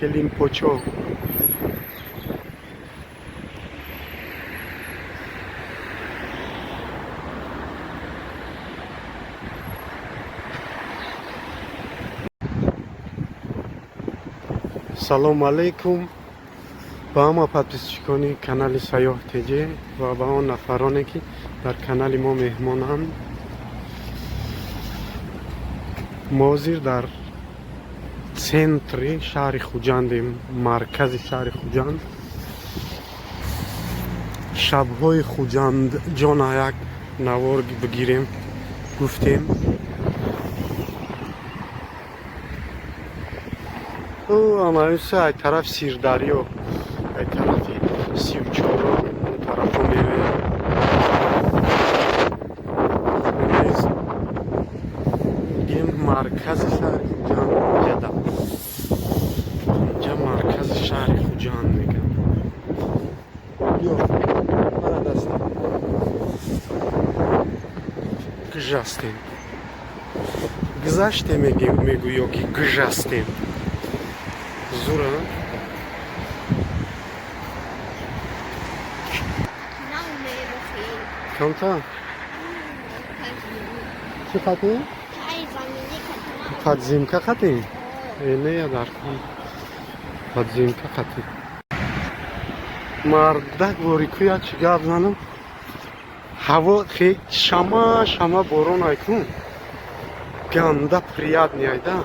Келинпочо. Салому алейкум ба ҳама подписчикони канали Сайёҳ ТЖ ва ба он нафароне, ки дар канали мо меҳмонанд. Мо ҳозир дар центри шаҳри Хуҷандем, маркази шаҳри Хуҷанд. Шабҳои Хуҷандҷона як навор бигирем гуфтем. Амаюса ай тараф Сирдарё, ай тарафи 34-ум он тарафо мерем. Гем маркази шаҳри Хуҷанд ҷада. Инҷа маркази шаҳри Хуҷанд мегам. Ё, мара даста. Гжастем. Гузаштем мегӯ ё ки гжастем. Зура. Камта? Чӣ хати? Подземка хати? Э, не, дар кун. Подземка хати. Мардак ворикӯя чӣ гап занам? Ҳаво хе шама шама борон айкун. Ганда приятный айда.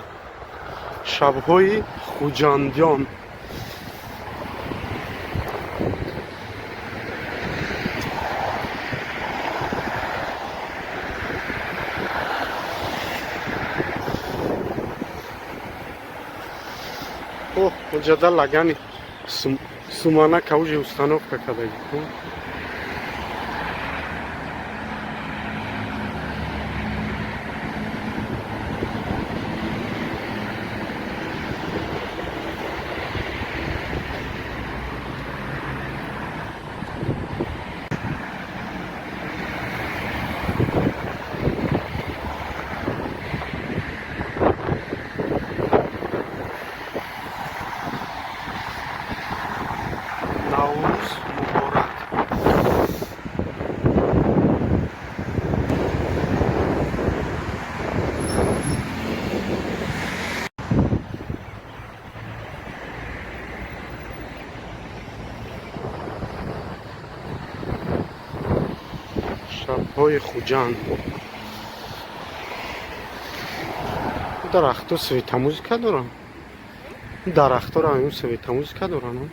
Шабҳои Хуҷандён. О, оҷада лагани суманака уже установка кадаги. Наврӯз муборак. Шабҳои Хуҷанд. Дарахто светомузыка доранд. Дарахторо аюн светомузыка доранд.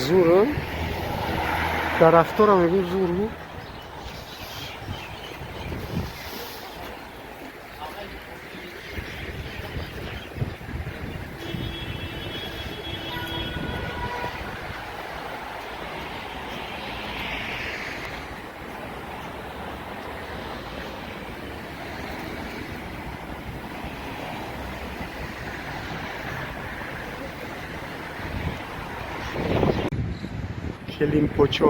Зур, дарахтора мегӯм зур. Келинпочо.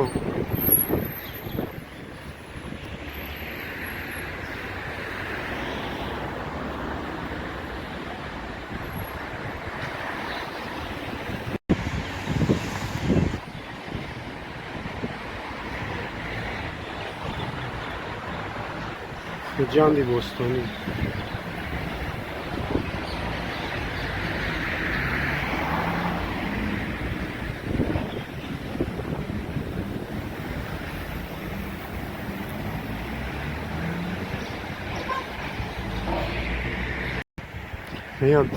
Хуҷанди бостонӣ. Меяд.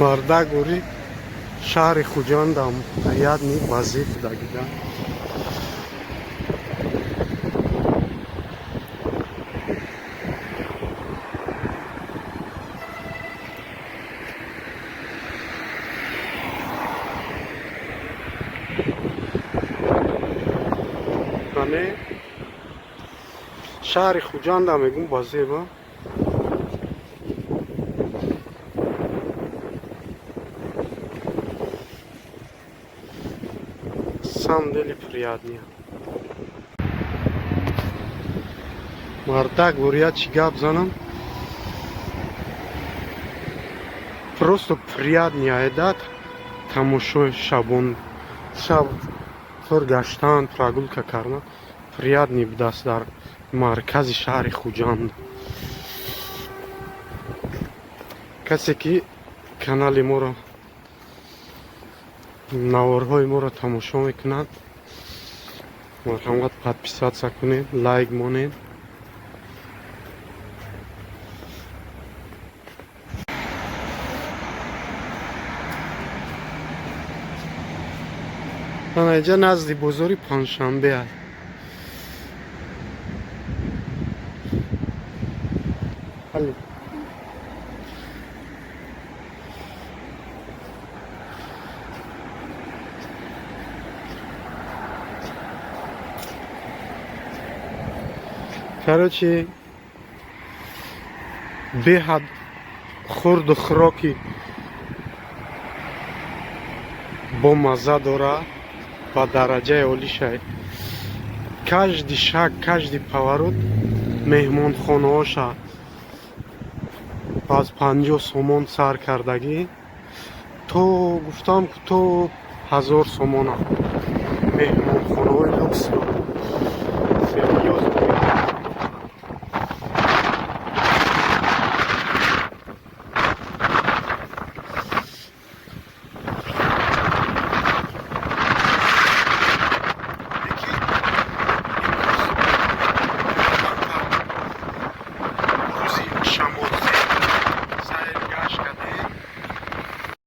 Мардак гури, шаҳри Хуҷандам приятный вазиф дагида. Ане, шаҳри Хуҷанда мегум, базеба. Самом деле приятный. Мардак говоря, чӣ гап занам? Просто приятный айдат тамошои шабон, шаб тур гаштан, прогулка кардан приятный будаст дар маркази шаҳри Хуҷанд. Касе ки канали моро, наворҳои моро тамошо мекунад, марҳамат, подписаться кунед, лайк монед. Ана, инҷа назди бозори Панҷшанбе аст. Али. Короче, беҳад хурду хӯроки бомазза дорад, ба дараҷаи олишай. Каждый шаг, каждый поворот меҳмонхонаҳоша аз 50 сомон сар кардагӣ то, гуфтам, то 1000 сомона.